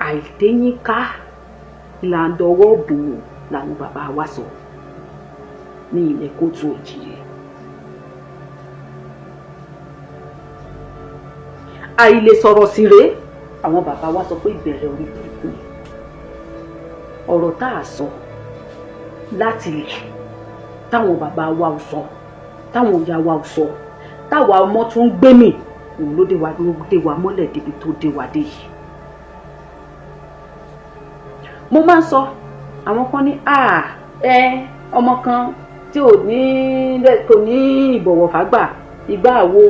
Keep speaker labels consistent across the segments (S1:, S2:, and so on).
S1: Àìdéyínká là ń dọwọ́ bò ó làwọn bàbá wa sọ ní ilẹ̀ kóòtù òjìrè. Àìlè sọ̀rọ̀ sí rèé, àwọn bàbá wa sọ pé ìbẹ̀rẹ̀ orí burúkú ni. Ọ̀rọ̀ tá a sọ láti lè táwọn bàbá wa ò sọ, táwọn ìyá wa ò sọ, táwa ọmọ tún ń gbé mì, òun ló dé wa, ló dé wa mọ́lẹ̀ débi tó dé wa dé yìí. Mo máa ń sọ, àwọn kan ní ẹ ọmọ kan tí ò ní kò ní ìbọ̀wọ̀ fágbà ìgbà àwo.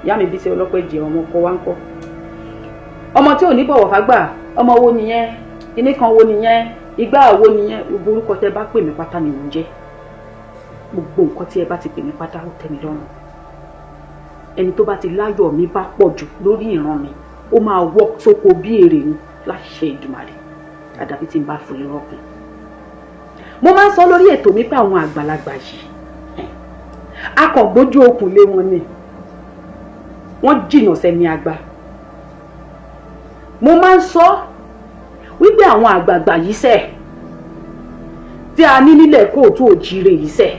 S1: Ìyá mi Bísí Ọlọ́pẹ́ jẹ ọmọ kọ wá ń kọ́ ọmọ tí ò ní bọ̀wọ̀ fágbà, ọmọ wo nìyẹn, kíní kan wo nìyẹn, ìgbà àwo nìyẹn. Gbogbo orúkọ tẹ bá pè mí pátá ni mò ń jẹ́. Gbogbo nǹkan tí ẹ bá ti pè mí pátá, ó tẹ́ mi lọ́rùn. Ẹni tó bá ti láyọ̀ mi bá pọ̀ jù lórí ìran mi, ó máa wọ́ sóko bí èrè ni láṣẹ Èdùmàrè, àdàbí tí n bá fún irọ́ kún. Mo máa ń sọ lórí ètò mi pé àwọn àgbàlagbà yìí, akọ̀gbójú okùn lé wọn ni, wọ́n jìnnà sẹ́ni àgbà. Mo máa ń sọ wípé àwọn àgbààgbà yìí sẹ̀ tí a ní nílẹ̀ kóòtù òjíire yìí sẹ̀,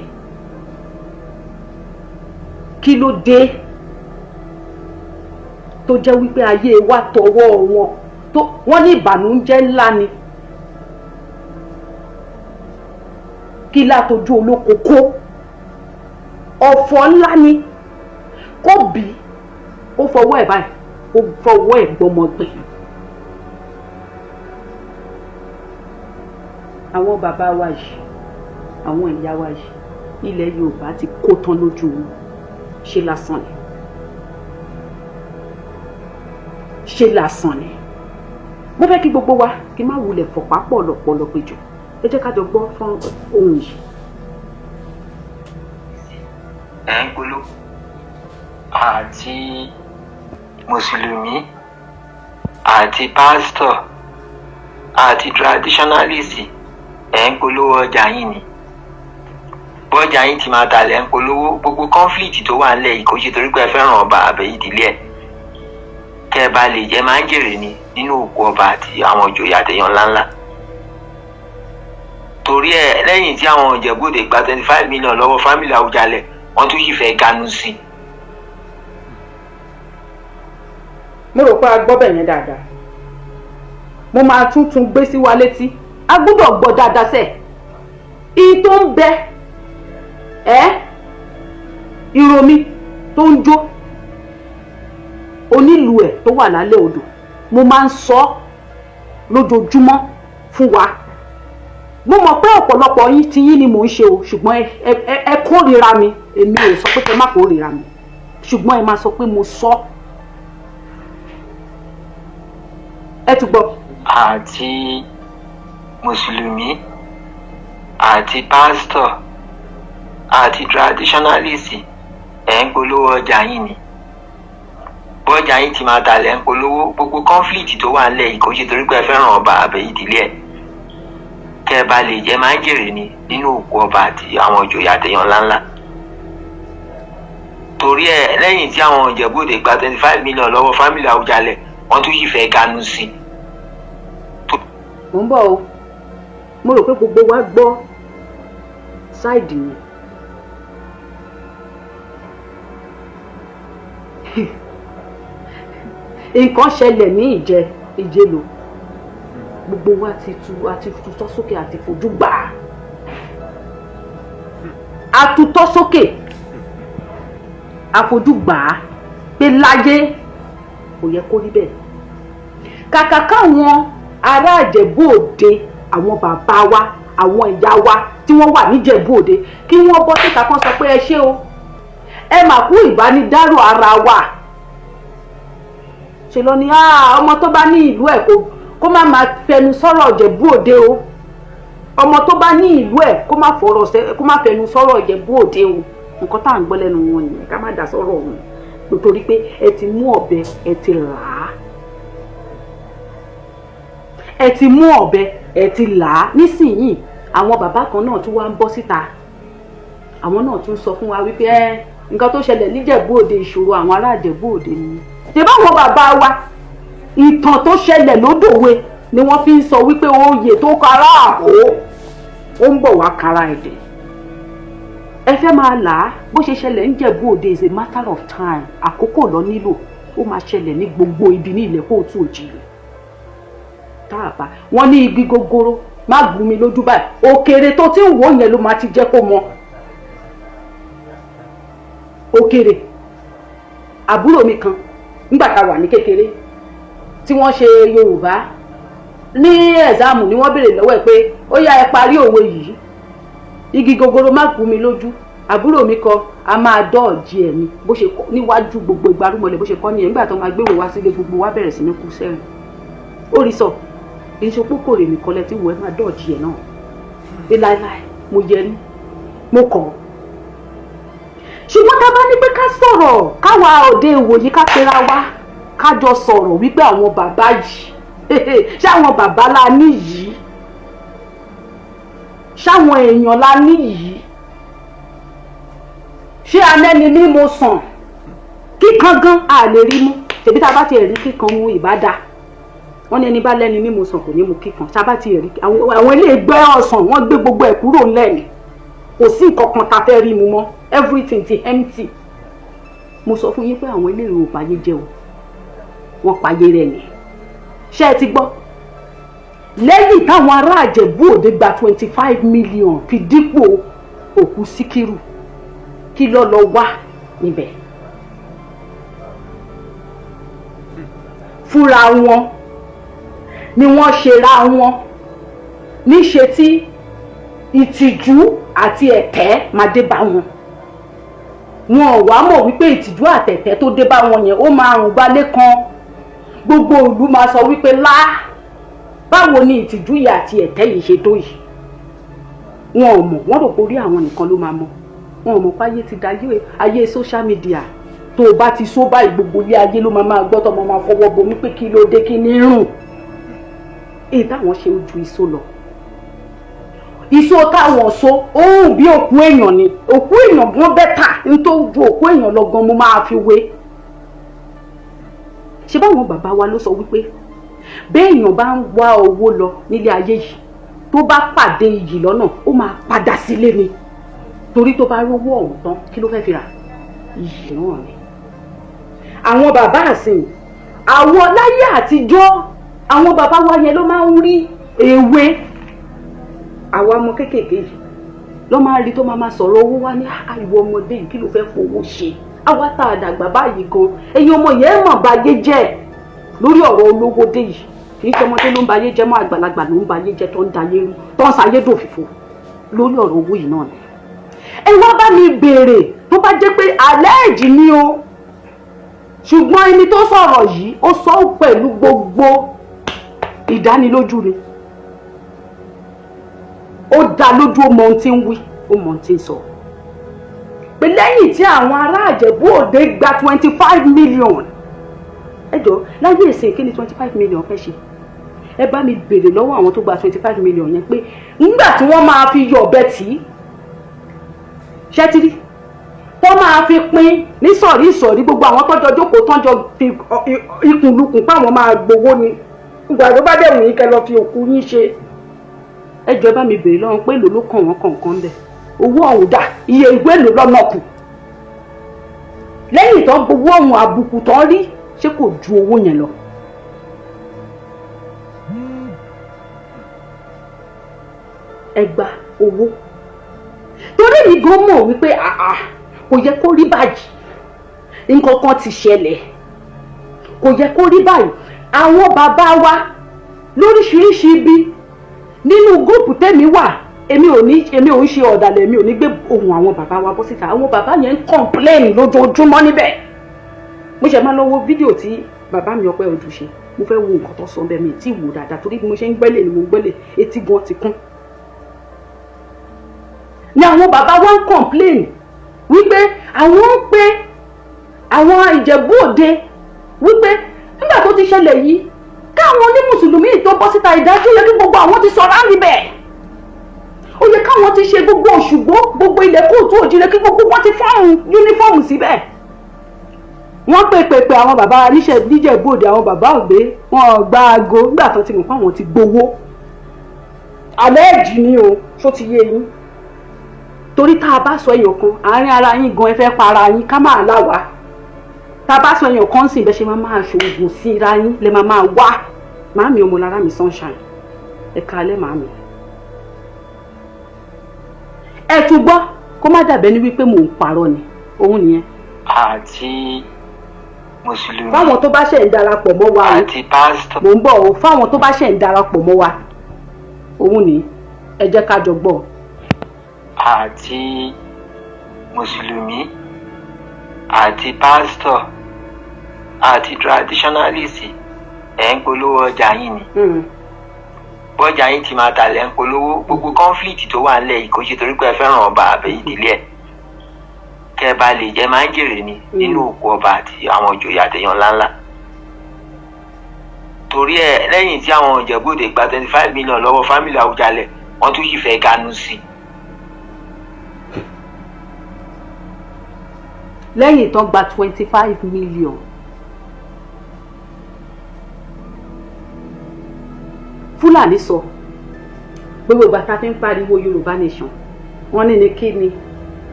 S1: kí ló dé tó jẹ́ wípé ayé wa tọwọ́ wọn tó wọ́n ní ìbànújẹ́ ńlá ni? Kí látojú olóko kó ọ̀fọ̀ ńlá ni kó bí kó fọwọ́ ẹ̀ báyìí, kó fọwọ́ ẹ̀ gbọmọ gbìn. Àwọn bàbá wa yìí, àwọn ìyá wa yìí, ilẹ̀ Yorùbá ti kó tán lójú wọn. Ṣé lásán ni? Ṣé lásán ni? Mo fẹ́ kí gbogbo wa kí n má wulẹ̀ fọ̀pá pọ̀lọpọ̀lọ péjọ. Ẹ jẹ́ ká jọ gbọ́ fún ohun yìí.
S2: Ẹ̀ ń polówó àti mùsùlùmí àti pásítọ̀ àti traditionalist, ẹ̀ ń polówó ọjà yín ni. Bọ́jà yín ti máa tà lẹ́ ń polówó. Gbogbo conflict tó wà nílẹ̀ yìí, kò ṣe torí pé ẹ fẹ́ràn ọba àbẹ̀ ìdílé ẹ̀, kẹ́ ẹ bá lè jẹ́ máa ń jèrè ni nínú òkú ọba àti àwọn ìjòyè àtẹ̀yàn ńláńlá. Torí ẹ lẹ́yìn tí àwọn Ìjẹ̀bú-Òde gba 25 million lọ́wọ́ family Àwùjalẹ̀, wọ́n tún sì fẹ́ ganu sí i.
S1: Mo rò pé a gbọ́ bẹ̀ yẹn dáadáa. Mo máa tún tún gbé sí wa létí. A gbọ́dọ̀ gbọ́ dáadáa sẹ̀. Ìyí tó ń bẹ ẹ́ ìròmí tó ń jó onílù ẹ̀ tó wà lálẹ́ odò, mo máa ń sọ lójoojúmọ́ fún wa. Mo mọ̀ pé ọ̀pọ̀lọpọ̀ yín ti yín ni mò ń ṣe o, ṣùgbọ́n ẹ kórìíra mi. Èmi ò sọ pé kẹ má kórìíra mi, ṣùgbọ́n ẹ máa sọ pé mo sọ. Ẹ tún gbọ́.
S2: Àti mùsùlùmí àti pásítọ̀ àti traditionalist, ẹ̀ ń polówó ọjà yín ni. Bọ́jà yín ti máa tà lẹ́ ń polówó. Gbogbo conflict tó wà nílẹ̀ yìí, kò ṣe torí pé ẹ fẹ́ràn ọba àbẹ̀ ìdílé ẹ̀, kẹ́ ẹ bá lè jẹ́ máa ń jèrè ni nínú òkú ọba àti àwọn ìjòyè àtẹ̀yàn ńláńlá. Torí ẹ lẹ́yìn tí àwọn Ìjẹ̀bú-Òde gba 25 million lọ́wọ́ family Àwùjalẹ̀, wọ́n tún sì fẹ́ ganu sí i.
S1: Mo ń bọ̀ o. Mo rò pé gbogbo wa gbọ́ side yẹn. Nǹkan ṣẹlẹ̀ ní ìjẹlò, gbogbo wa ti tu àti tutọ́ sókè àti fojú gbà á, àtutọ́ sókè àfojú gbà á pé láyé kò yẹ kó rí bẹ́ẹ̀. Kàkà káwọn ará Ìjẹ̀bú Òde, àwọn bàbá wa, àwọn ìyá wa tí wọ́n wà níjẹ̀bú Òde, kí wọ́n bọ́ síta kan sọ pé ẹ ṣé o, ẹ mà kú ìbánidárò ara wa. Ṣe lọ ni ọmọ tó bá ní ìlú ẹ̀ kó má máa fẹnu sọ̀rọ̀ Ìjẹ̀bú Òde o, ọmọ tó bá ní ìlú ẹ̀ kó má fọ̀rọ̀ kó má fẹnu sọ̀rọ̀ Ìjẹ̀bú Òde o. Nǹkan tá à ń gbọ́ lẹ́nu wọn nìyẹn. Ká má dá sọ̀rọ̀ wọn nítorí pé ẹ ti mú ọ̀bẹ, ẹ ti là á, ẹ ti mú ọ̀bẹ, ẹ ti là á. Nísìnyìí, àwọn bàbá kan náà tún wá ń bọ́ síta, àwọn náà tún sọ fún wa wípé ẹ nǹkan tó ṣẹlẹ̀ níjẹ̀bú Òde, ìṣòro àwọn ará Ìjẹ̀bú Òde ni. Ṣe báwọn bàbá wa, ìtàn tó ṣẹlẹ̀ lódòwe. Ni wọ́n fi ń sọ wípé oyè tó kara àhó, ó ń bọ̀ wá kara ẹ̀dẹ̀. Ẹ fẹ́ máa là á. Bó ṣe ṣẹlẹ̀ ń Jẹ̀bú Òde is a matter of time. Àkókò lọ nílò. Ó máa ṣẹlẹ̀ ní gbogbo ibi ní ilẹ̀ kóòtù òjìrì tá a bá wọ́n ní igi gogoro má gún mi lójú báyìí. Òkèrè tó ti ń wò yẹn ló máa ti jẹ́ kó mọ òkèrè. Àbúrò mi kan, nígbà tá a wà ní kékeré tí wọ́n ṣe Yorùbá ní exam, ni wọ́n béèrè lọ́wọ́ ẹ̀ pé ó yá, ẹ parí òwe yìí: igi gogoro má gún mi lójú. Àbúrò mi kọ, a máa dọ́ọ̀jì ẹ̀ ni. Bó ṣe kọ́ níwájú gbogbo ìgbárùmọ̀lẹ̀, bó ṣe kọ́ nìyẹn. Nígbà tó máa gbéwò wá sílé, gbogbo wa bẹ̀rẹ̀ sí ní kú sẹ́rìn. Ó rí sọ, kì í ṣe pókòrè nìkan lẹ tí wò, ẹ máa dọ́ọ̀jì ẹ̀ náà pé láéláé mo yẹrí mo kọ̀ ọ́. Ṣùgbọ́n tá a bá ní pé ká sọ̀rọ̀, káwa òde ìwòyí ká pera wa, ká jọ sọ̀rọ̀ wípé àwọn bàbá yìí, ṣé àwọn bàbá la ní yìí? Ṣáwọn èèyàn la ní yìí? Ṣé anẹ́ni ní mo sàn kíkan gan a lè rí mú? Ṣèbí tá a bá tiẹ̀ rí kíkan mú, ìbá dáa. Wọ́n ní ẹni bá lẹ́ni ní mo sàn kò ní mu kíkan. Tá a bá tiẹ̀ rí àwọn ilé ìgbẹ́ ọ̀sán, wọ́n gbé gbogbo ẹ̀ kúrò ńlẹ̀ ni. Kò sí nǹkan kan tá a fẹ́ rí mu mọ́, everything ti empty. Mo sọ fún yín pé àwọn ilé ìwò báyé jẹ́ o, wọ́n payé rẹ̀ ni. Ṣé ẹ ti gbọ́? Lẹ́yìn táwọn ará Ìjẹ̀bú Òde gba 25 million fi dípò òkú Síkírù, kí ló lọ wá níbẹ̀? Fúnra wọn ni wọ́n ṣera wọn níṣe tí ìtìjú àti ẹ̀tẹ́ máa dé bá wọn. Wọn ò wá mọ̀ wípé ìtìjú àtẹ̀tẹ́ tó dé bá wọn yẹn, ó máa rùn gbalé kan. Gbogbo ìlú máa sọ wípé lá, báwo ni ìtìjú yìí àti ẹ̀tẹ́ yìí ṣe tó yìí? Wọn ò mọ̀. Wọ́n rò pé orí àwọn nìkan ló máa mọ̀. Wọn ò mọ̀ pé ayé ti da ayé social media. Tó o bá ti sọ báyìí, gbogbo ilé ayé ló máa máa gbọ́, tó máa máa fọwọ́ bomí pé kí ló dé, kí ní rùn. Èyí táwọn ṣe ojú iṣó lọ, iṣó táwọn so òun bí òkú èèyàn ni. Òkú èèyàn wọ́n better nítorí ju òkú èèyàn lọ gan. Mo máa fi wé ṣé báwọn bàbá wa ló sọ wípé béèyàn bá ń wá owó lọ nílé ayé yìí, tó bá pàdé iyì lọ́nà, ó máa padà sílé ni, torí tó bá rówó ọ̀hún tán, kí ló fẹ́ fi rà? Iyì náà ni. Àwọn bàbá àsìn, àwọn láyé àtijọ́, àwọn bàbá wa yẹn ló máa ń rí ewé. Àwa ọmọ kéékèèké yìí ló máa rí tó máa máa sọ̀rọ̀ owó wá ní àìwọ ọmọdé yìí, kí ló fẹ́ fowó ṣe? Àwa tá a dàgbà báyìí gan, ẹ̀yin ọmọ yẹn mọ̀ báyé jẹ́ lórí ọ̀rọ̀ olówó dé yìí. Kì í ṣe ọmọdé ló ń bayé jẹ́ mọ́, àgbàlagbà ló ń bayé jẹ́, tó ń dayé rú, tó ń sayé dòfìfo lórí ọ̀rọ̀ owó yìí náà ni. Ẹ wá bá mi béèrè, tó bá jẹ́ pé àlẹ́ẹ̀jì ni o, ṣùgbọ́n ẹni tó sọ̀rọ̀ yìí, ó sọ pẹ̀lú gbogbo ìdánilójú ni. Ó dá lójú, ó mọ ohun tí ń wí, ó mọ ohun tí ń sọ, pé lẹ́yìn tí àwọn ará Ìjẹ̀bú Òde gba 25 million. Ẹ jọ, láyé ìsìn, kí ni 25 million fẹ́ ṣe? Ẹ bá mi béèrè lọ́wọ́ àwọn tó gba 25 million yẹn pé nígbà tí wọ́n máa fi yọ ọ̀bẹ tì í, ṣẹ́tírí tó máa fi pín ní sọ̀rí ìsọ̀rí, gbogbo àwọn tọ́jọ́ jókòó, tọ́jọ́ fi ikùn lukùn páwọn máa gbowó ni. Ìgbà tó bá dẹ̀ wù yín, kẹ́ lọ fi òkú yín ṣe. Ẹ jọ, ẹ bá mi béèrè lọ́wọ́ pé èlò ló kàn wọ́n kọ̀ọ̀kan bẹ̀? Owó ọ̀hún dà? Iye ìwé èlò lọ́nà kù lẹ́yìn tó gbowó ọ̀hún? Àbùkù tó rí, ṣé kò ju owó yẹn lọ? Ẹ gba owó torí mi gan mọ̀ wípé àà, kò yẹ kó rí báyìí. Nǹkan kan ti ṣẹlẹ̀, kò yẹ kó rí báyìí. Àwọn bàbá wa lóríṣiríṣi ibi nínú group tẹ́mi wà, èmi ò ní, èmi ò ń ṣe ọ̀dàlẹ̀, èmi ò ní gbé ohùn àwọn bàbá wa bọ́ síta. Àwọn bàbá yẹn ń complain lójoojúmọ́ níbẹ̀. Mo ṣe máa lọ wo fídíò tí bàbá mi Ọpẹ́ Ojú ṣe. Mo fẹ́ wo nǹkan tó sọ bẹ́ẹ̀, mi tí wò dáadáa, torí bí mo ṣe ń gbẹ́lẹ̀ ni mo ń gbẹ́lẹ̀, etí gan ti kún. Ni àwọn bàbá wa ń complain wípé àwọn ń pe àwọn Ìjẹ̀bú Òde wípé nígbà tó ti ṣẹlẹ̀ yìí, káwọn onímùsùlùmí tó bọ́ síta, ìdájọ́ yẹ kí gbogbo àwọn ti sọ̀rọ̀ níbẹ̀. Ó yẹ káwọn ti ṣe gbogbo Òṣùgbó, gbogbo ilẹ̀ kóòtù òjìrè, kí gbogbo wọn ti fọ́ọ̀mù uniform síbẹ̀. Wọ́n pè pè pè àwọn bàbá níjẹ̀bú Òde, àwọn bàbá ògbé wọn ò gba aago nígbà tó ti mọ̀ pé àwọn ti gbowó. Àlẹ́ẹ̀jì ni o, ṣó ti yé yín? Torí tá a bá sọ èèyàn kan àárín ara yín gan, ẹ fẹ́ para yín ká máa láwa. Tá a bá sọ èèyàn kan sì, bẹ́ẹ̀ ṣe máa máa ṣoògùn sí ra yín lè máa máa wá. Màámi Ọmọlára mi Sunshine, ẹ káalẹ́ màámi. Ẹ tún gbọ́, kó má dàbẹ́ ní wípé mò ń parọ́ ni, òun nìyẹn.
S2: Àti mùsùlùmí
S1: Fáwọn tó bá ṣẹ̀ ń darapọ̀ mọ́ wa o,
S2: àti pásítọ̀.
S1: Mò ń bọ̀ o. Fáwọn tó bá ṣẹ̀ ń darapọ̀ mọ́ wa, òun ni, ẹ jẹ́ ká jọ gbọ́.
S2: Àti mùsùlùmí àti pásítọ̀ àti traditionalist, ẹ̀ ń polówó ọjà yín ni. Bọ́jà yín ti máa tà lẹ́ ń polówó. Gbogbo conflict tó wà nílẹ̀ yìí, kò ṣe torí pé ẹ fẹ́ràn ọba àbẹ̀ ìdílé ẹ̀, kẹ́ ẹ bá lè jẹ́ máa ń jèrè ni nínú òkú ọba àti àwọn ìjòyè àtẹ̀yàn ńláńlá. Torí ẹ, lẹ́yìn tí àwọn Ìjẹ̀bú-Òde gba 25 million lọ́wọ́ family Àwùjalẹ̀, wọ́n tún sì fẹ́ ganu sí i.
S1: Lẹ́yìn tán gba 25 million, Fúlàní sọ gbogbo ìgbà tá a fi ń pariwo Yorùbá nation, wọ́n ní kí ni,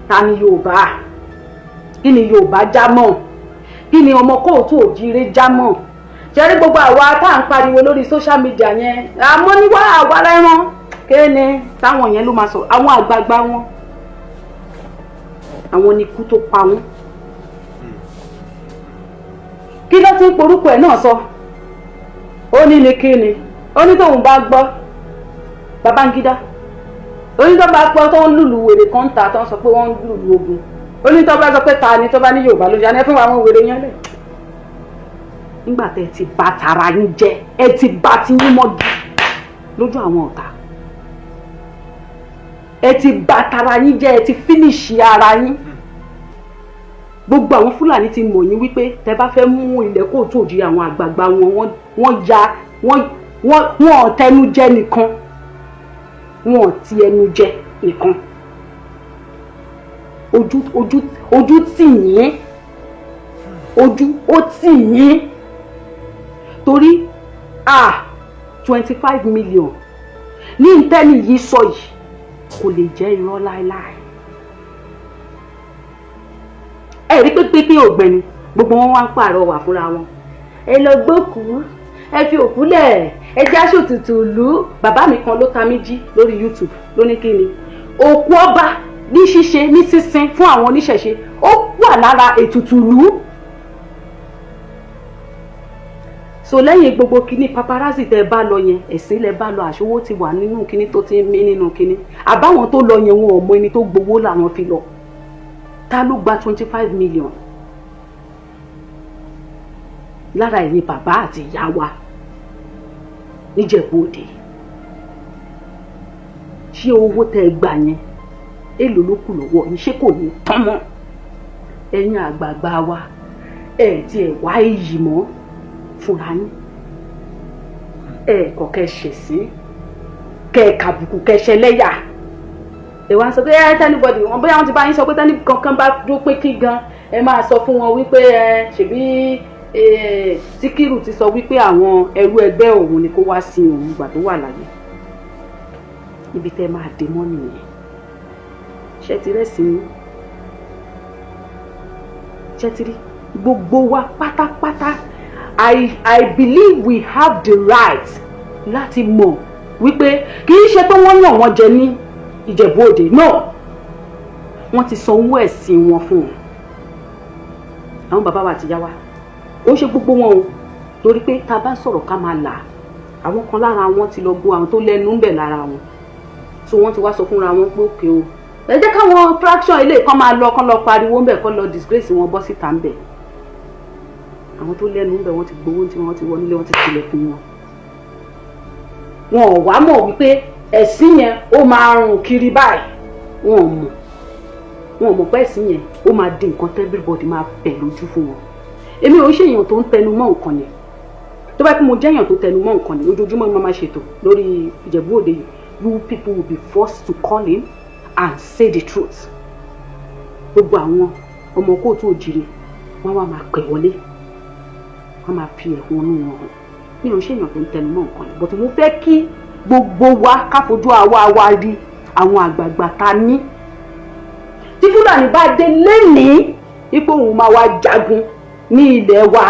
S1: ta ni Yorùbá, kí ni Yorùbá já mọ́, kí ni ọmọ kóòtù òjíire já mọ́? Ṣe rí gbogbo àwa tá à ń pariwo lórí social media yẹn, àmọ́ níwá àwa lẹ́rán kéne táwọn yẹn ló máa sọ. Àwọn àgbààgbà wọn, àwọn ni ikú tó pa wọ́n. Kí ló ti ń porúkọ ẹ̀ náà sọ? Ó ní kí ni, ó ní tóun bá gbọ́ Babangida, ó ní tó bá gbọ́ tó ń lùlù wèrè kan ń ta, tó ń sọ pé wọ́n ń lùlù ogun, ó ní tó bá sọ pé ta ni, tó bá ní Yorùbá ló ṣe àná fún àwọn wèrè yẹn lẹ̀. Nígbà tẹ́ ẹ ti bà tara yín jẹ́, ẹ ti bà tiyín mọ́gi lójú àwọn ọ̀tá, ẹ ti bà tara yín jẹ́, ẹ ti finish ara yín. Gbogbo àwọn Fúlàní ti mọ̀ yín wípé tẹ́ bá fẹ́ mú ilẹ̀ kóòtù òjì, àwọn àgbààgbà wọn, wọ́n ya wọ́n wọ́n tẹnu jẹ nìkan, wọ́n ti ẹnu jẹ nìkan. Ojú ojú ojú tì yín, ojú ó tì yín, torí 25 million ní ntẹ́ni yìí sọ yìí kò lè jẹ́ irọ́ láéláé. Ẹ rí pé pínpín ògbẹ́ni, gbogbo wọn wá ń pàrọwà fúnra wọn: ẹ lọ gbókùú, ẹ fi òkú lẹ̀, ẹ já ṣòtútù ìlú. Bàbá mi kan ló ta mí jí lórí YouTube, ló ní kí ni òkú ọba ní ṣíṣe ní sísin fún àwọn oníṣẹ̀ṣe, ó wà lára ètùtù ìlú. So lẹ́yìn gbogbo kíní paparazzi tẹ́ ẹ bá lọ yẹn, ẹ̀sìn lẹ bá lọ, àṣewó ti wà nínú kíní tó ti ń mí nínú kíní. Àbáwọn tó lọ yẹn, wọn ò mọ ẹni tó gbowó làwọn fi lọ. Ta ló gba 25 million lára ẹ̀yin bàbá àti ìyá wa níjẹ̀bú Òde? Ṣé owó tẹ́ ẹ gbà yẹn, èlò ló kù lọ́wọ́ yín? Ṣé kò ní tán mọ́? Ẹ̀yin àgbààgbà wa, ẹ̀ tiẹ̀ wá iyì mọ́ fúnra yín. Ẹ kọ̀ kẹ́ ṣẹ̀sín, kẹ́ kàbùkù, kẹ́ ṣẹlẹ́yà. Ẹ wá sọ pé ẹ tẹ́ anybody wọn, bóyá wọn ti bá yín sọ pé tẹ́ni kankan bá dúró pé kí gan ẹ máa sọ fún wọn wípé ẹ ṣèbí Síkírù ti sọ wípé àwọn ẹrú ẹgbẹ́ òun ni kó wá sin òun gbà tó wà láyé. Ibi tẹ́ máa dé mọ́ nìyẹn. Ṣé ti rẹ́ sí i? Ṣé ti rí gbogbo wa pátápátá? I believe we have the right láti mọ̀ wípé kì í ṣe pé wọ́n yàn wọ́n jẹ ní Ìjẹ̀bú Òde. No, wọ́n ti san owó ẹ̀sìn wọn fún wọn. Àwọn bàbá wa àti ìyá wa, ó ṣe gbogbo wọn o, torí pé tá a bá sọ̀rọ̀ ká máa là, àwọn kan lára wọn ti lọ gbọ́, àwọn tó lẹ́nu ń bẹ̀ lára wọn, so wọ́n ti wá sọ fúnra wọn pé òkè o, ẹ jẹ́ káwọn fraction ilé kan máa lọ, kán lọ pariwo ń bẹ̀, kán lọ disgrace wọn bọ́ síta ń bẹ̀. Àwọn tó lẹ́nu ń bẹ̀, wọ́n ti gbowó tí wọ́n ti wọ nílé, wọ́n ti tilẹ̀kùn wọn. Wọn ò wá mọ̀ wípé ẹ̀sìn yẹn ó máa rùn kiri báyìí. Wọn ò mọ̀, wọn ò mọ̀ pé ẹ̀sìn yẹn ó máa di nǹkan tẹ́ everybody máa fẹ̀ lójú fún wọn. Èmi ò ń ṣèyàn tó ń tẹnu mọ́ nǹkan yẹn. Tó bá pẹ́ mo jẹ́yàn tó tẹnu mọ́ nǹkan yẹn, ojoojúmọ́ ni mo máa ṣètò lórí Ìjẹ̀bú Òde yìí. You people will be forced to call in and say the truth. Gbogbo àwọn ọmọ kóòtù òjìrè. Wọ́n wá máa pè wọlé, wọ́n máa fi ẹ̀hónú wọn hàn. Mi ò ṣèyàn tó ń tẹnu mọ́ nǹkan yìí, but mo fẹ́ kí gbogbo wa ká fojú àwa wa rí àwọn àgbààgbà ta ní. Tí Fúlàní bá dé lénìí ipò òun máa wá jagun ní ilẹ̀ wa,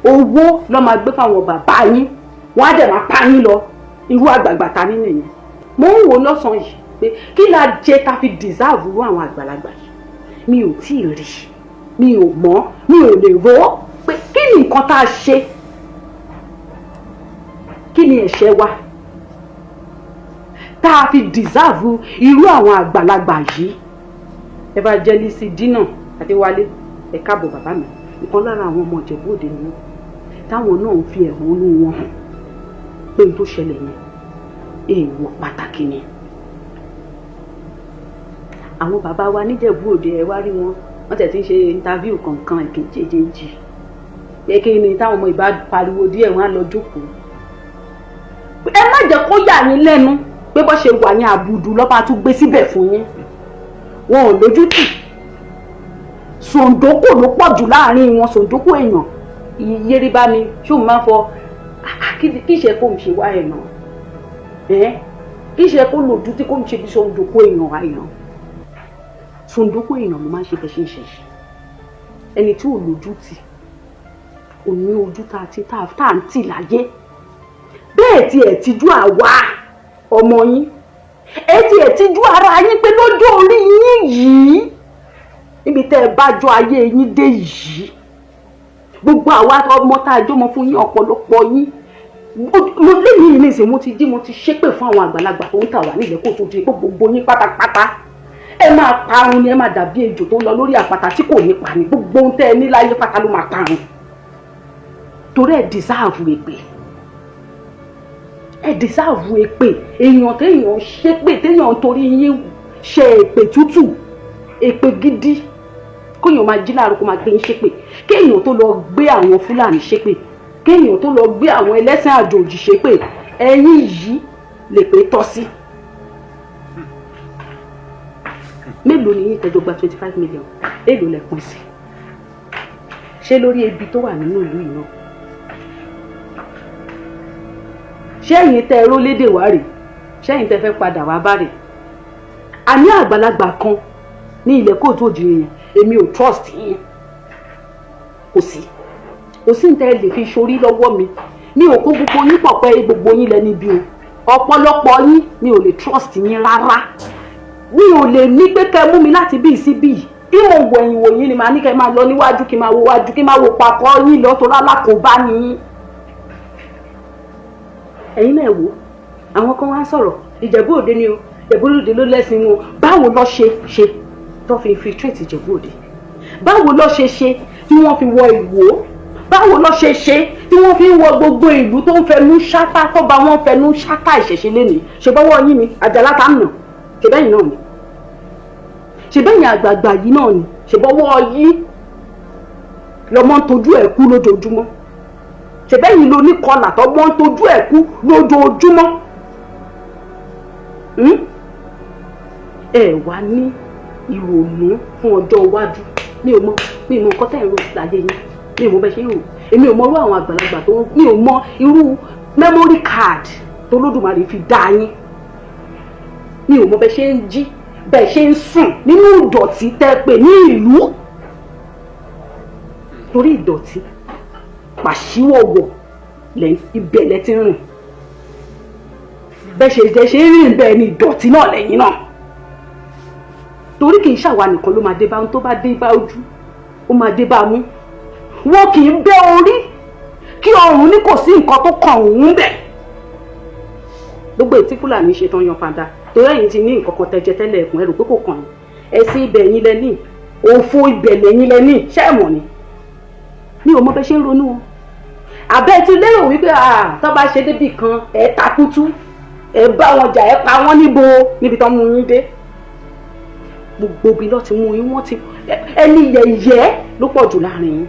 S1: owó ló máa gbé fáwọn bàbá yín, wọ́n á dẹ̀ máa pa yín lọ. Irú àgbààgbà ta ní nìyẹn. Mo ń wò lọ́sàn-án yìí pé kí la jẹ ta fi deserve irú àwọn àgbàlagbà yìí? Mi ò tí ì rí, mi ò mọ̀, mi ò lè rò ó pé kí ni nǹkan tá a ṣe, kí ni ẹ̀ṣẹ̀ wa tá a fi deserve irú àwọn àgbàlagbà yìí. Evangelist Dina Adéwálé, ẹ káàbọ̀ bàbá mi. Ìkan lára àwọn ọmọ Ìjẹ̀bú Òde ni wọ́n, táwọn náà ń fi ẹ̀hónú wọn hàn pé n tó ṣẹlẹ̀ yẹn, èèwọ̀ pàtàkì ni. Àwọn bàbá wa níjẹ̀bú Òde, ẹ wá rí wọn, wọ́n tẹ̀ tí ń ṣe interview kọ̀ọ̀kan èkejì pé kí ni táwọn ọmọ ìbá pariwo díẹ̀, wọ́n á lọ jókòó. Ẹ má jẹ́ kó yà yín lẹ́nu pé bó ṣe wà ní àbùdù lọ́ba tún gbé síbẹ̀ fún yín. Wọn ò lójútì, sòǹdókò ló pọ̀ jù láàrin wọn, sòǹdókò èèyàn. Yérí bá mi ṣóun máa ń fọ kí ṣe kó ń ṣe wá ẹ̀ náà, ẹ̀ kí ṣe kó lòdù tí kò ń ṣe bí sòǹdókò èèyàn àìyàn. Sòǹdókò èèyàn ló máa ń ṣe bẹ́ẹ̀ ṣe ń ṣe yìí. Ẹni tí ò lójútì ò ní ojú tá a ti tá à ń tì láyé bẹ́ẹ̀. Tí ẹ̀ tijú àwa ọmọ yín, ẹ ti ẹ̀ tijú ara yín pé lọ́jọ́ orí yín yìí, níbi tẹ́ ẹ bá jọ ayé yín dé yìí, gbogbo àwa ọmọ tá a jọmọ fún yín, ọ̀pọ̀lọpọ̀ yín, mo lẹ́yìn yìí nìsín, mo ti jí, mo ti ṣépè fún àwọn àgbàlagbà tó ń tà wá nílẹ̀ kó tó di pé gbogbo yín pátápátá, ẹ máa parun ni. Ẹ máa dàbí ejò tó ń lọ lórí àpáta tí kò ní pa ni. Gbogbo ohun tẹ́ ẹ ní láyé pátá ló máa parun, torí ẹ deserve èpè, ẹ deserve èpè. Èèyàn téèyàn ṣépè, téèyàn torí yín ṣe èpè tútù, èpè gidi, kéèyàn máa jí láàárọ̀ kó máa gbé yín ṣépè, kéèyàn tó lọ gbé àwọn Fúlàní ṣépè, kéèyàn tó lọ gbé àwọn ẹlẹ́sìn àjòjì ṣépè, ẹ̀yin yìí lè pé tọ́ sí. Mélòó ni yín tẹjọ gba 25 million? Èló lẹ pín sí? Ṣé lórí ebi tó wà nínú ìlú yìí náà? Ṣé ẹ̀yin tẹ rólédè wá rèé? Ṣé ẹ̀yin tẹ fẹ́ padà wá bá rèé? Àní àgbàlagbà kan ní ilẹ̀ kóòtù òjìrì yẹn, èmi ò trust yín. Kò sí, kò sí ní tẹ́ ẹ lè fi ṣorí lọ́wọ́ mi. Mi ò kó gbogbo yín pọ̀ pé gbogbo yín lẹni bí o. Ọ̀pọ̀lọpọ̀ yín, mi ò lè trust yín rárá. Mi ò lè ní pé kẹ́ mú mi láti bí sí bí. Bí mo wọ ẹ̀yìn wò yín ni màá ní kẹ́ máa lọ níwájú, kí n máa wo wájú, kí n máa wo papọ̀ yín lọ, torí alákòóbá ni yín. Ẹ̀yin náà wò, àwọn kan wá ń sọ̀rọ̀ Ìjẹ̀bú Òde ni o, Ìjẹ̀bú Òde ló lẹ́sìn wọn. Báwo lọ ṣe ṣe tó fi infiltrate Ìjẹ̀bú Òde? Báwo lọ ṣe ṣe tí wọ́n fi wọ Ìwó? Báwo lọ ṣe ṣe tí wọ́n fi ń wọ gbogbo ìlú tó ń fẹnu ṣátá, tó bá wọn fẹnu ṣátá ìṣẹ̀ṣe lénìí? Ṣe bọ́wọ́ yín ni Àjàlá ta ń nà? Ṣe bẹ́yìn náà ni? Ṣe bẹ́yìn àgbààgbà yìí náà ni? Ṣe bọ́wọ́ yín lọ́mọ ń tojú ẹ̀ kú lójoojúmọ́? Ṣe bẹ́yìn ló ní kọlà tọ́mọ ń tojú ẹ̀ kú lójoojúmọ́? Ẹ wá ní ìrònú fún ọjọ́ iwájú. Mi ò mọ, mi ò mọ nǹkan tẹ́ ẹ̀ ń rò láyé yín. Mi ò mọ bẹ́ẹ̀ ṣe ń rò. Èmi ò mọ irú àwọn àgbàlagbà tó, mi ò mọ irú memory card tó Lódùmarè fi dá yín. Mi ò mọ bẹ́ẹ̀ ṣe ń jí, bẹ́ẹ̀ ṣe ń sùn nínú ìdọ̀tí tẹ́ pè ní ìlú, torí ìdọ̀tí pàṣíwọ̀wọ̀ ibẹ̀ lẹ ti ń rìn. Bẹ́ẹ̀ ṣe jẹ́ ṣe ń rìn bẹ́ẹ̀ ni ìdọ̀tí náà lẹ́yìn náà, torí kì í ṣàwa nìkan ló máa dé bá. Ohun tó bá dé bá ojú, ó máa dé bá mú. Wọn kì í bẹ́ orí kí ọrùn ní kò sí nǹkan tó kàn òun bẹ̀. Gbogbo ètí Fúlàní ṣe tán yan fanda, torí ẹ̀yin ti ní nǹkan kan tẹ́jẹ tẹ́lẹ̀ ẹ̀kún ẹrù pé kò kàn yín. Ẹ̀sìn ibẹ̀ yín lẹ́ní, òfo ibẹ̀ lẹ́yìn lẹ́ní. Ṣé ẹ̀ mọ̀ ni? Mi ò mọ bẹ́ ṣe ń ronú o. Àbẹ́ ti lérò wípé tó bá ṣe débì kan, ẹ̀ takútú, ẹ̀ bá wọn jà, ẹ̀ pa wọ́n níbo níbi tán mú yín dé? Gbogbo ibi lọ́ ti mú yín. Wọ́n ti ẹni yẹ̀yẹ́ ló pọ̀ jù láàrin yín.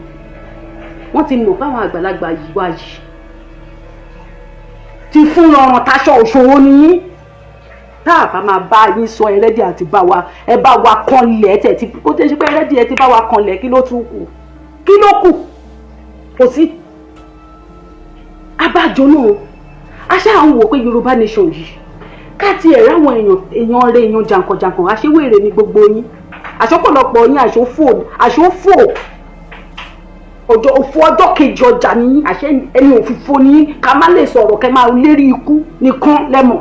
S1: Wọ́n ti mọ̀ báwọn àgbàlagbà yìí wá yìí ti fún ọrùn taṣọ òṣòro ni yín. Tá a bá máa bá yín sọ, ẹrẹ́dì àti bá wa, ẹ bá wa kanlẹ̀ tẹ̀ tí ó ti ṣe pé ẹrẹ́dì ẹ ti bá wa kanlẹ̀, kí ló tún kù? Kí ló kù? Kò sí. Abájọ náà a ṣáà ń wò pé Yorùbá nation yìí, ká tiẹ̀ ráwọn èèyàn, èèyàn rẹ, èèyàn jàǹkànjàǹkàn. Àṣewèrè ni gbogbo yín, àṣọpọ̀lọpọ̀ yín, àṣòfò, àṣòfò ọjọ́, òfò ọjọ́ kejì ọjà ní, àṣẹ ẹni òfìfo ní. Ká má lè sọ̀rọ̀, kẹ́ máa lérí ikú nìkan lẹ́mọ̀.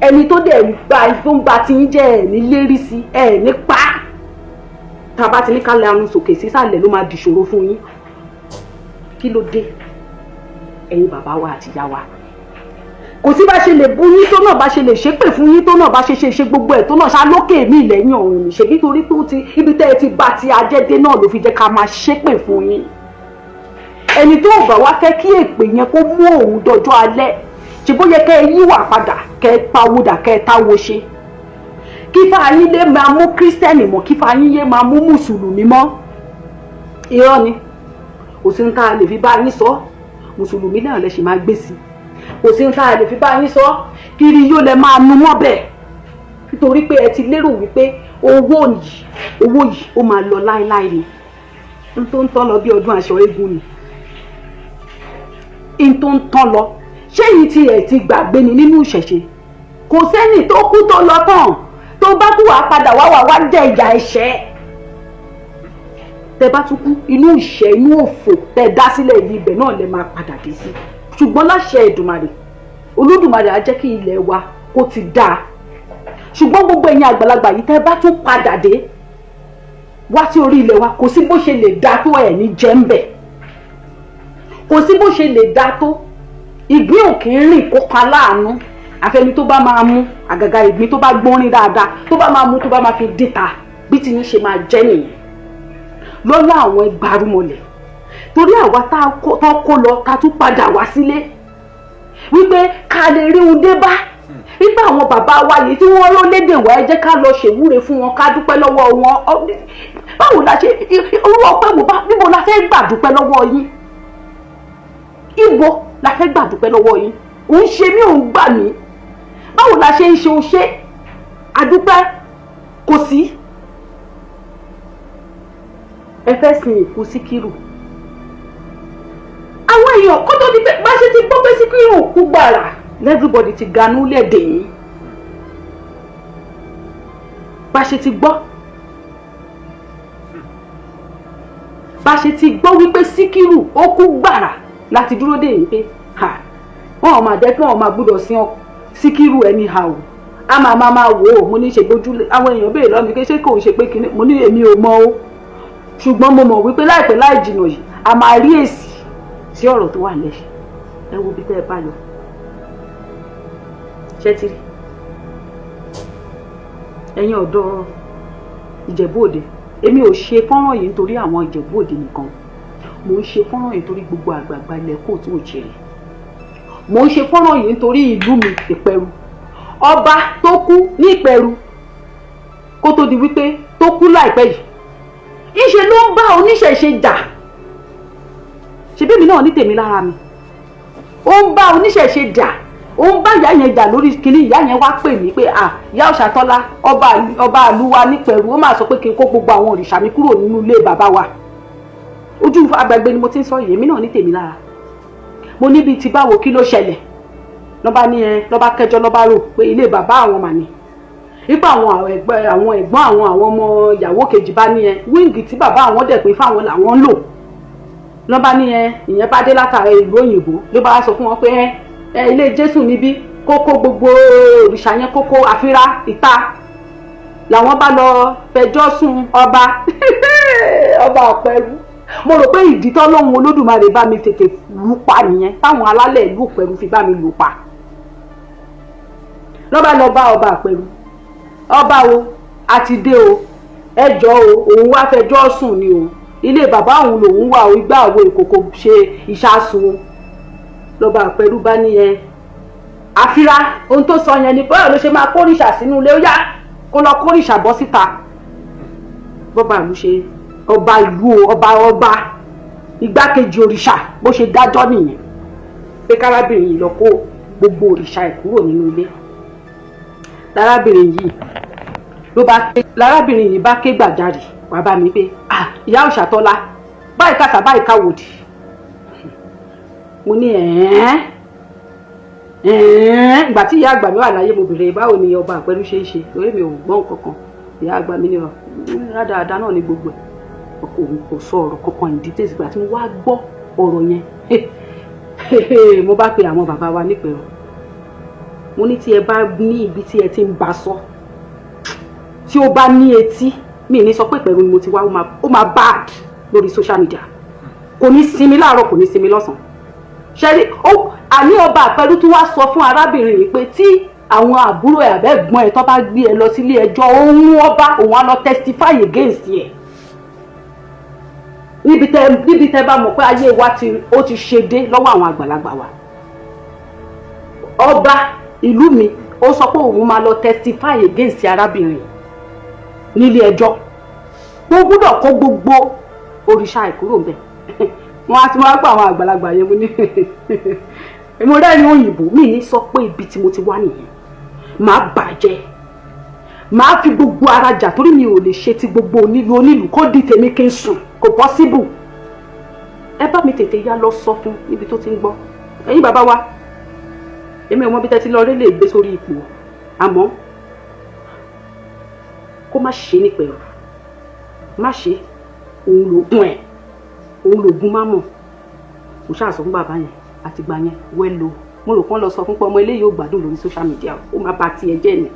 S1: Ẹni tó dẹ̀ gba, tó ń ba ti ń jẹ́, ẹ̀ ní lérí sí ẹ̀ ní pa. Tá a bá ti ní ká lanu sòkè sísàlẹ̀, ló máa dìṣòro fún yín. Kí ló dé, ẹ̀yin bàbá wa àti ìyá wa? Kò sí bá ṣe lè bú yín tó náà, bá ṣe lè ṣépè fún yín tó náà, bá ṣe ṣe ṣe gbogbo ẹ̀ tó náà, ṣá lókè mí lẹ́yìn ọ̀run ní. Ṣèbí torí pé ó ti ibi tẹ́ ẹ ti bá ti ajẹ́dé náà ló fi jẹ́ ká máa ṣépè fún yín. Ẹni tó bá wá fẹ́ kí èpè yẹn kó mú òun dọjọ́ alẹ́, ṣe bó yẹ kẹ́ ẹ yíwà padà, kẹ́ ẹ pawódà, kẹ́ ẹ táwo ṣe, kí fáyín lè máa mú Christian mọ́, kí fáyín yé máa mú mùsùlùmí mọ́. Irọ́ ni, kò sí ní ká lè fi bá yín sọ. Mùsùlùmí náà lè ṣe máa gbé sí, kò sí ní ká lè fi bá yín sọ. Kiri yóò lẹ máa nu mọ́ bẹ́ẹ̀, nítorí pé ẹ ti lérò wípé owó yìí, owó yìí ó máa lọ láéláé ni. N tó ń tán lọ bí ọdún aṣọ eégún ni n tó ń tán lọ. Ṣé yìí ti ẹ̀ ti gbàgbé ni? Nínú ìṣẹ̀ṣe, kò sẹ́ni tó kú tó lọ tán. Tó bá kú, wàá padà wá, wá wá jẹ ìyà ẹ̀ṣẹ̀. Tẹ bá tún kú, inú ìṣẹ́, inú òfò tẹ dá sílẹ̀ yìí, ibẹ̀ náà lẹ máa padà dé sí. Ṣùgbọ́n láṣẹ Èdùmàrè, Olódùmarè á jẹ́ kí ilẹ̀ wa kó ti dáa. Ṣùgbọ́n gbogbo ẹ̀yin àgbàlagbà yìí, tẹ́ bá tún padà dé wá sí orí ilẹ̀ wa, kò sí bó ṣe lè dáa tó, ẹ̀ ní jẹ́ ń bẹ̀. Kò sí bó ṣe lè dáa tó, ìgbín ò kì í rìn kó kan láàánú. Àfẹni tó bá máa mú àgàgà ìgbín tó bá gbórin dáadáa, tó bá máa mú, tó bá máa fi dìta, bí tí yín ṣe máa jẹ́ nìyẹn lọ́lá àwọn ẹgbàrúmọlẹ̀. Torí àwa tá kó lọ, ká tún padà wá sílé wípé ká lè rí un dé bá wípé àwọn bàbá wa yìí tí wọ́n rán lédè wá, ẹ jẹ́ ká lọ ṣèwúre fún wọn, ká dúpẹ́ lọ́wọ́ wọn. Báwo la ṣe olúwa ọpẹ́ wò bá? Níbo la fẹ́ gbà dúpẹ́ lọ́wọ́ yín? Ibo la fẹ́ gbà dúpẹ́ lọ́wọ́ yín? Òun ṣe mí, òun gbà mí. Báwo la ṣe ń ṣe? O ṣe àdúpẹ́ kò sí. Ẹ fẹ́ sin ìkú Síkírù. Àwọn èèyàn, kó tó di pé bá ṣe ti gbọ́ pé Síkírù kú gbàrà, everybody ti ganú lẹ́dẹ̀ yín. Bá ṣe ti gbọ́, bá ṣe ti gbọ́ wípé Síkírù ó kú gbàrà láti dúró dè yín pé wọn ò máa jẹ́ kí wọn máa gbúdọ̀ sin ọ Síkírù anyhow. A máa wò ó. Mo ní ṣe gbójú àwọn èèyàn béèrè lọ́mi pé ṣé kò ń ṣe pé kinní. Mo ní èmi ò mọ̀ o, ṣùgbọ́n mo mọ̀ wípé láìpẹ́ láì jìnnà yìí, a máa rí èsì sí ọ̀rọ̀ tó wà lẹ́sẹ̀. Ẹ wo bí tẹ́ ẹ bá lọ ṣé ti rí. Ẹ̀yin ọ̀dọ́ Ìjẹ̀bú Òde, èmi ò ṣe fọ́nrán yìí nítorí àwọn Ìjẹ̀bú Òde nìkan. Mò ń ṣe fọ́nrán yìí nítorí gbogbo àgbààgbà ilẹ̀ kóòtù òjìrì. Mò ń ṣe fọ́nrán yìí nítorí ìlú mi Ìpẹ̀rù. Ọba tó kú ní Ìpẹ̀rù, kó tó di wípé tó kú láìpẹ́ yìí, ìṣe ló ń bá oníṣẹ̀ṣe jà. Ṣebí èmi náà ní tèmi lára mi. Ó ń bá oníṣẹ̀ṣe jà, ó ń bá ìyá yẹn jà lórí kinní. Ìyá yẹn wá pè mí pé, à, ìyá Ọ̀ṣàtọ́lá, ọba àlúwa nípẹ̀rù, ó máa sọ pé kí n kó gbogbo àwọn òrìṣà mi kúrò nínú ilé bàbá wa. Ojú agbègbè ni mo ti ń sọ yìí. Èmi náà ní tèmi lára. Mo níbi tí báwo, kí ló ṣẹlẹ̀? Lọ́ba ní ẹ lọ́ba kẹjọ, lọ́ba rò pé ilé bàbá àwọn mà ní ipa àwọn ẹgbẹ́, àwọn ẹ̀gbọ́n àwọn ọmọ ìyàwó kejì bá ní ẹ wing tí bàbá àwọn dẹ̀ pé fáwọn làwọn ń lò. Lọ́ba ní ẹ ìyẹn bá dé látara ìlú òyìnbó, ló bá sọ fún wọn pé ẹ ilé Jésù níbí, kókó gbogbo òrìṣà yẹn, kókó àfírá ìta. Làwọn bá lọ fẹjọ́ sùn ọba Ọ̀pẹ̀rú. Mo rò pé ìdí tọ́lọ́hun Olódùmarè bá mi tètè lù pa nìyẹn, táwọn alálẹ̀ ìlú Ọ̀pẹ̀rú fi bá mi lù pa. Lọ́ba lọ bá ọba Ọ̀pẹ̀rú: ọba o, àti dé o, ẹ jọ̀ọ́ o, òun wá fẹjọ́ sùn ni o, ilé bàbá òun lòun wà o, igbá àwo ìkòkò ṣe ìṣàsùn o. Lọ́ba Ọ̀pẹ̀rú bá nìyẹn àfira ohun tó sọ yẹn ni báwo ló ṣe máa kórìṣà sínú ilé? Ó yá, kó lọ kórìṣà bọ́ síta. Bọ́ba ìlú ṣe, ọba ìlú o, ọba igbákejì òrìṣà, bó ṣe dájọ́ nìyẹn pé kárábìnrin yìí lọ kó gbogbo òrìṣà ẹ̀ kúrò nínú ilé. Lárábìnrin yìí ló bá ké, lárábìnrin yìí bá ké gbàjarè. Wàá bá mi pé, "Ah, ìyá Òṣàtọ́lá, báyìí kàṣà, báyìí káwòdì." Mo ní ẹ̀ẹ́n ẹ̀ẹ́n. Ìgbà tí ìyá àgbà mi wà láyé, mo bèrè báwo ni ọba Àpẹrú ṣe ń ṣe, lórí mi ò gbọ́ nǹkan kan. Ìyá àgbà mi ní ọ rádaràda náà ní gbogbo ẹ̀, kò kò sọ ọ̀rọ̀ kankan in details. Ìgbà tí mo wá gbọ́ ọ̀rọ̀ yẹn, mo bá pe àwọn bàbá wa nípẹ̀rù. Mo ní tí ẹ bá ní ibi tí ẹ ti ń bá sọ, tí ó bá ní etí mi ní sọ pé pẹ̀lú ni mo ti wá, ó máa bad lórí social media. Kò ní sinmi láàárọ̀, kò ní sinmi lọ́sàn-án. Ṣẹ́rí ó àní ọba Àpẹrú tó wá sọ fún arábìnrin yìí pé tí àwọn àbúrò ẹ̀ àbẹ́gbọ́n ẹ̀ tó bá gbé ẹ lọ sílé ẹjọ́, òun ọba òun á lọ testify against ẹ̀. Níbi tẹ bá mọ̀ pé ayé wa ti ó ti ṣe dé lọ́wọ́ àwọn àgbàlagbà wa, ọba ìlú mi ó sọ pé òun máa lọ testify against arábìnrin nílé ẹjọ́. Mo gbúdọ̀ kó gbogbo òrìṣà ẹ̀ kúrò ńbẹ̀. Wọ́n á ti wá pa àwọn àgbàlagbà yẹn. Mo ní mo rẹ́rìn òyìnbó mi ní sọ pé ibi tí mo ti wá nìyẹn. Màá bàjẹ́, màá fi gbogbo ara jà, torí mi ò lè ṣe ti gbogbo onílù onílù kó di tèmi kí n sùn. Kò possible. Ẹ bá mi tètè yá lọ sọ fún níbi tó ti ń gbọ́. Ẹ̀yin bàbá wa, èmi ò mọ bí tẹ́tí lọ rí lè gbé sórí ipò, àmọ́ kó má ṣe ní pẹ̀lú, má ṣe. Òun lògùn ẹ̀, òun lògùn má mọ̀. Mo ṣáà sọ fún bàbá yẹn. Àtìgbà yẹn wẹ́lo mo rò kán lọ sọ fún pé ọmọ eléyìí ò gbádùn lórí social media, ó máa bà tiẹ̀ jẹ́ ni.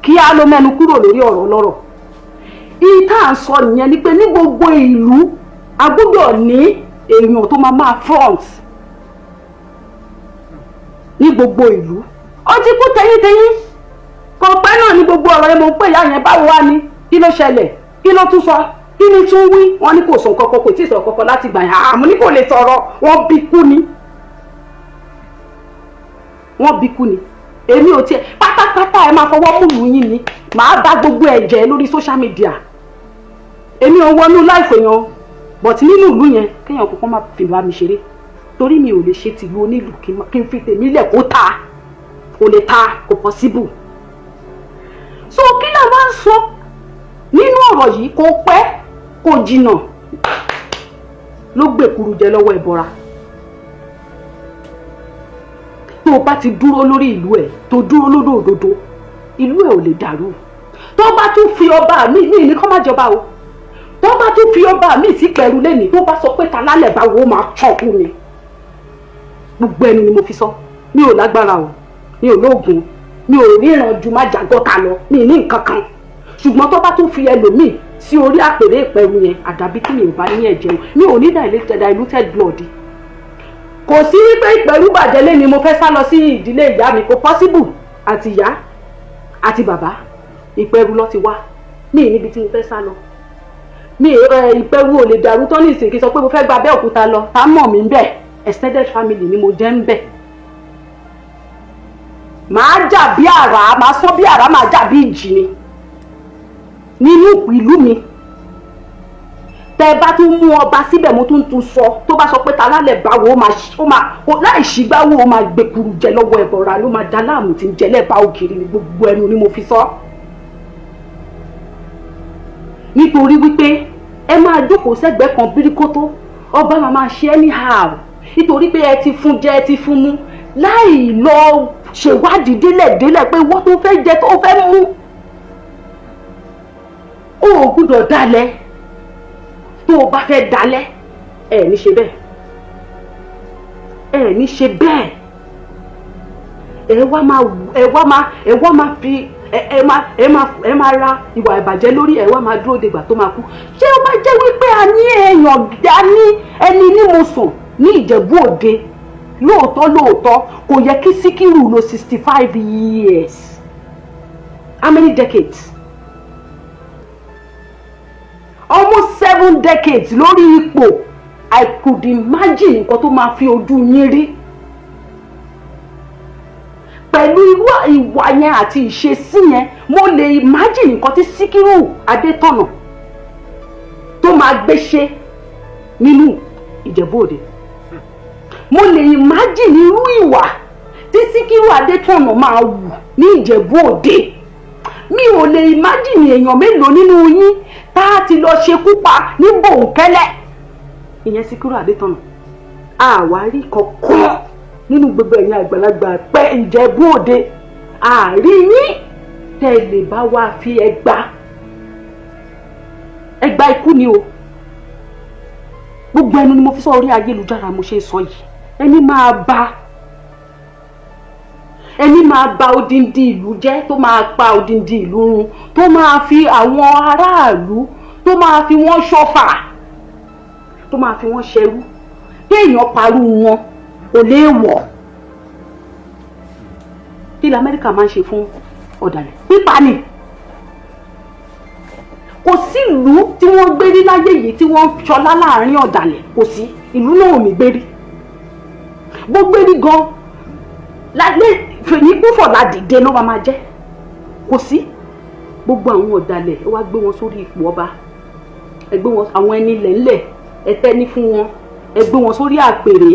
S1: Kí á ló mẹ́nu kúrò lórí ọ̀rọ̀ ọlọ́rọ̀. Ìta à ń sọ nìyẹn ni pé ní gbogbo ìlú, a gbọ́dọ̀ ní èèyàn tó máa máa front ní gbogbo ìlú. Ó ti kú tẹyíntẹyín, kò pẹ́ náà ní gbogbo ọ̀rọ̀ yẹn. Mo ń pè ìyá yẹn, báwo wá ni? Kí ló ṣẹlẹ̀? Kí ló tún sọ? Kí ni tún wí? Wọ́n ní kò sọ kankan, kò tí ì sọ kankan láti gbà yẹn. Àmọ́ ní kò lè sọ̀rọ̀, wọ́n bí kú ni, wọ́n bí kú ni. Èmi ò tiẹ̀ pátápátá, ẹ máa fọwọ́ múlùú yín ni, màá bá gbogbo ẹ̀ jẹ́ lórí social media. Èmi ò wọnú life èèyàn, but nínú ìlú yẹn, kéèyàn kọ́kọ́ má fi bá mi ṣeré, torí mi ò lè ṣe tìlú onílù kí n fi tèmi lẹ̀ kó ta. Kò lè ta, kò possible. So kí là wá ń sọ nínú ọ̀rọ̀ yìí? Kò pẹ́, kò jìnnà, ló gbèkuru jẹ lọ́wọ́ ẹbọra. Tó o bá ti dúró lórí ìlú ẹ, tó dúró lódò òdodo, ìlú ẹ ò lè dàrú. Tó bá tún fi ọba mi ní kọ́ má jọba o, tó bá tún fi ọba mi sí pẹ̀lú lẹ́nìí, tó bá sọ pé ta lálẹ́ bá wo, máa ṣọ̀kú mi. Gbogbo ẹnu ni mo fi sọ. Mi ò lágbára o, mi ò lóògùn, mi ò ríran ju má jàgọ́ta lọ, mi ní nǹkan kan. Ṣùgbọ́n tó bá tún fi ẹlòmíì sí orí àpèrè ìpẹ̀rù yẹn, àdàbí tí mi ò bá ní ẹ̀jẹ̀ o, mi ò ní diluted blood. Kò sí wípé ìpẹ̀rù bàjẹ́ lé ni mo fẹ́ sá lọ sí ìdílé ìyá mi. Kò possible. Àti ìyá àti bàbá, ìpẹ̀rù lọ ti wá mi níbi tí mo fẹ́ sá lọ. Mi ìpẹ̀rù ò lè dàrú tán ní ìsìn kí n sọ pé mo fẹ́ gba Abẹ́òkúta lọ. Tá mọ̀ mí ń bẹ̀? Extended family ni mo jẹ́ ń bẹ̀. Màá jà bí àrá, màá sọ bí àrá, màá jà bí ìjì ni nínú ìlú mi. Tẹ bá tún mú ọba síbẹ̀, mo tún tún sọ, tó bá sọ pé ta lálẹ́ báwo, ó máa láì ṣìgbáwó, ó máa gbẹkuru jẹ lọ́wọ́ ẹ̀bọ̀ra, ló máa da láàmú tí ń jẹ lẹ́bàá ògiri ni. Gbogbo ẹnu ni mo fi sọ. Nítorí wípé ẹ máa jókòó sẹ́gbẹ̀ẹ́ kan bíríkótó, ọba máa máa ṣe anyhow, nítorí pé ẹ ti fún jẹ, ẹ ti fún mú, láì lọ ṣèwádìí délẹ̀délẹ̀ pé wọ́n tó fẹ́ jẹ, tó fẹ́ mú, ó ò gbúdọ̀ dalẹ̀. Tó o bá fẹ́ dalẹ̀, ẹ ní ṣe bẹ́ẹ̀, ẹ ní ṣe bẹ́ẹ̀. Ẹ wá máa fi ẹ máa ra ìwà ìbàjẹ́ lórí. Ẹ wá máa dúró dègbà tó máa kú. Ṣé ó bá jẹ́ wípé a ní èèyàn, a ní ẹni ní mo sùn ní Ìjẹ̀bú Òde lóòótọ́ lóòótọ́, kò yẹ kí Síkírù lo 65 years. How many decades? Almost 7 decades lórí ipò. I could imagine nǹkan tó máa fi ojú yín rí pẹ̀lú irú ìwà yẹn àti ìṣesí yẹn. Mo lè imagine nǹkan tí Síkírù Adétọ̀nà tó máa gbé ṣe nínú Ìjẹ̀bú Òde. Mo lè imagine irú ìwà tí Síkírù Adétọ̀nà máa wù ní Ìjẹ̀bú Òde. Mi ò lè imagine èèyàn mélòó nínú yín. Tá a ti lọ ṣekú pa ní bòńkẹ́lẹ́, ìyẹn Síkírù Adétọ̀nà. Àwárí kankan nínú gbogbo ẹ̀yin àgbàlagbà pẹ́ Ìjẹ̀bú Òde, àárí yín tẹ́ ẹ lè bá wa fi ẹgbà ẹgbà ikú ni o. Gbogbo ẹnu ni mo fi sọ orí ayélujára, mo ṣe sọ yìí. Ẹni máa ba odindi ìlú jẹ́, tó máa pa odindi ìlú run, tó máa fi àwọn aráàlú, tó máa fi wọ́n ṣọ̀fà, tó máa fi wọ́n ṣẹrú, kéèyàn parú wọn kò léèwọ̀. Kí ilẹ̀ Amẹ́ríkà máa ń ṣe fún ọ̀dàlẹ̀? Pípa ni. Kò sí ìlú tí wọ́n gbé rí láyé yìí tí wọ́n ṣọlá láàrin ọ̀dàlẹ̀. Kò sí ìlú náà ò ní gbérí. Bó gbérí gan lálẹ́ fèyíkúfọ̀lá dìde ló máa jẹ́. Kò sí. Gbogbo àwọn ọ̀dàlẹ̀, ẹ wá gbé wọn sórí ipò ọba, ẹ gbé wọn, àwọn ẹni lẹ́ńlẹ̀, ẹ tẹ́ni fún wọn, ẹ gbé wọn sórí àpèrè,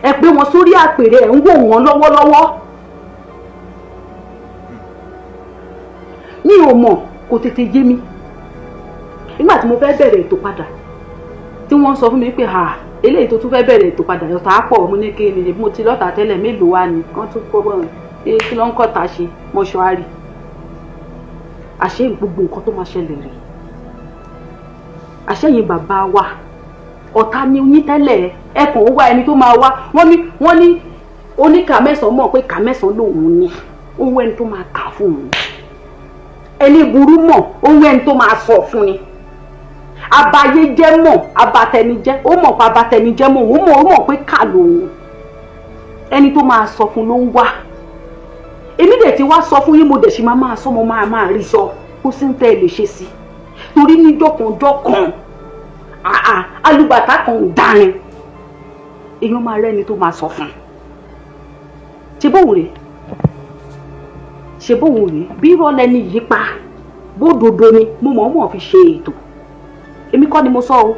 S1: ẹ gbé wọn sórí àpèrè, ẹ ń wò wọ́n lọ́wọ́lọ́wọ́. Mi ò mọ̀, kò tètè yé mi nígbà tí mo fẹ́ bẹ̀rẹ̀ ètò padà, tí wọ́n sọ fún mi pé, "Ha, eléyìí tó tún fẹ́ bẹ̀rẹ̀ ètò padà, ọ̀tá pọ̀." Mo ní, "Kí ni? Mo ti lọ́tà tẹ́lẹ̀, mélòó wá ni wọ́n tún kọ́ bọ́ ẹ? Kí ló ń kọ́ta ṣe mọ́ṣúárì?" Àṣé gbogbo nǹkan tó máa ṣẹlẹ̀ rèé. Àṣẹyìn bàbá wa, ọ̀tá ni yín tẹ́lẹ̀. Ẹ kàn ń wá ẹni tó máa wá. Wọ́n ní oníkà mẹ́sàn-án mọ̀ pé kà mẹ́sàn-án lòun ní, ó ń wá ẹni tó máa kà fún òun. Ẹni burú mọ̀, ó ń wá ẹni tó máa sọ fún ni. Abayéjẹ́ mọ̀, abatẹnijẹ́ ó mọ̀ pé abatẹnijẹ́ mọ̀, òun mọ̀, ó mọ̀ pé kà lòun, ẹni tó máa sọ fún ló ń wá. Èmi dẹ̀ ti wá sọ fún yín, mo dẹ̀ ṣì máa sọ, mo máa rí sọ. Kó sí ń tẹ́ ẹ lè ṣe sí, torí ní jọ̀kànjọ̀kàn àà alùbàtà kan ò dárin, èèyàn máa rẹ́ni tó máa sọ fún un. Ṣe bóun rèé? Ṣe bóun rèé? Bí irọ́ lẹni yìí pa, bódodo ni, mo mọ̀ọ́mọ̀ fi ṣe ètò. Èmi kọ́ ni mo sọ o.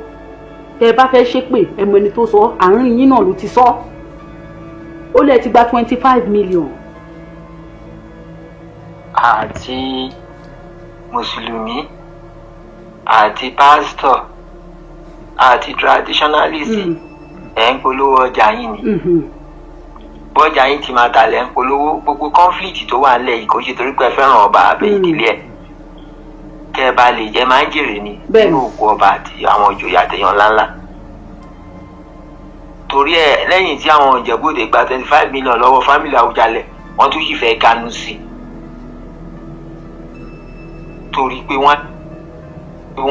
S1: Tẹ ẹ bá fẹ́ ṣépè, ẹ mọ ẹni tó sọ. Àárín yín náà ló ti sọ. Ó lẹ ti gba 25 million.
S2: Àti mùsùlùmí àti pásítọ̀ àti traditionalist, ẹ̀ ń polówó ọjà yín ni. Bọ́jà yín ti máa tà lẹ́ ń polówó. Gbogbo conflict tó wà nílẹ̀ yìí, kò ṣe torí pé ẹ fẹ́ràn ọba àbẹ̀ ìdílé ẹ̀, kẹ́ ẹ bá lè jẹ́ máa ń jèrè ni nínú òkú ọba àti àwọn ìjòyè àtẹ̀yàn ńláńlá. Torí ẹ, lẹ́yìn tí àwọn Ìjẹ̀bú-Òde gba 25 million lọ́wọ́ family Àwùjalẹ̀, wọ́n tún sì fẹ́ ganu sí i, torí pé wọ́n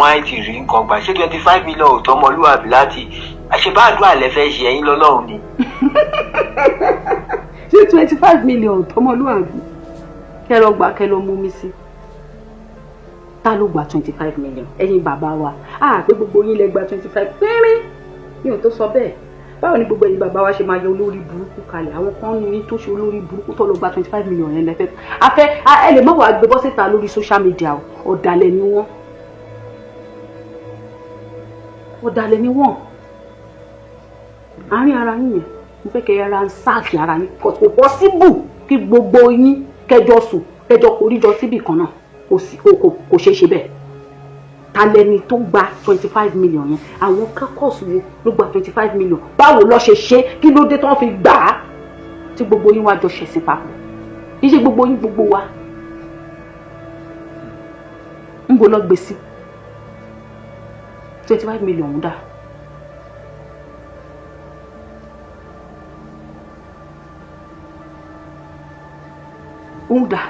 S2: á ti rí nǹkan gbà. Ṣé 25 million ò tọ́mọlúwàbí láti àṣebáàdúrà lẹ́fẹ́ ṣe? Ẹ̀yin lọ́lọ́run ni.
S1: Ṣé 25 million tọmọlúwàbí? Kẹ lọ gbà, kẹ lọ mú mi sí. Ta ló gba 25 million? Ẹ̀yin bàbá wa, a pé gbogbo yín lẹ gba 25 péré, mi ò tó sọ bẹ́ẹ̀. Báwo ni gbogbo ẹ̀yin bàbá wa ṣe máa yọ olórí burúkú kalẹ̀? Àwọn kan ní tó ṣe olórí burúkú tó lọ gba 25 million yẹn lẹ́fẹ̀ẹ́ afẹ́. Ẹ lè má wàá gbé bọ́ síta lórí social media o. Ọ̀dàlẹ̀ ni wọ́n, ọ̀dàlẹ̀ ni wọ́n. Àárín ara yín yẹn, mo fẹ́ kẹ́ ara ń sáàkì ara yín. Kò possible kí gbogbo yín kẹjọ sùn, kẹjọ koríjọ síbì kan náà. Kò sí, kò ṣeé ṣe bẹ́ẹ̀. Ta lẹni tó gba 25 million yẹn? Àwọn caucus wo ló gba 25 million? Báwo lọ ṣe ṣe? Kí ló dé tí wọ́n fi gbà á, tí gbogbo yín wá jọ ṣẹ̀sìn papọ̀? Kì í ṣe gbogbo yín, gbogbo wa ń bo lọ gbé sí. 25 million ń dà. Ń dà.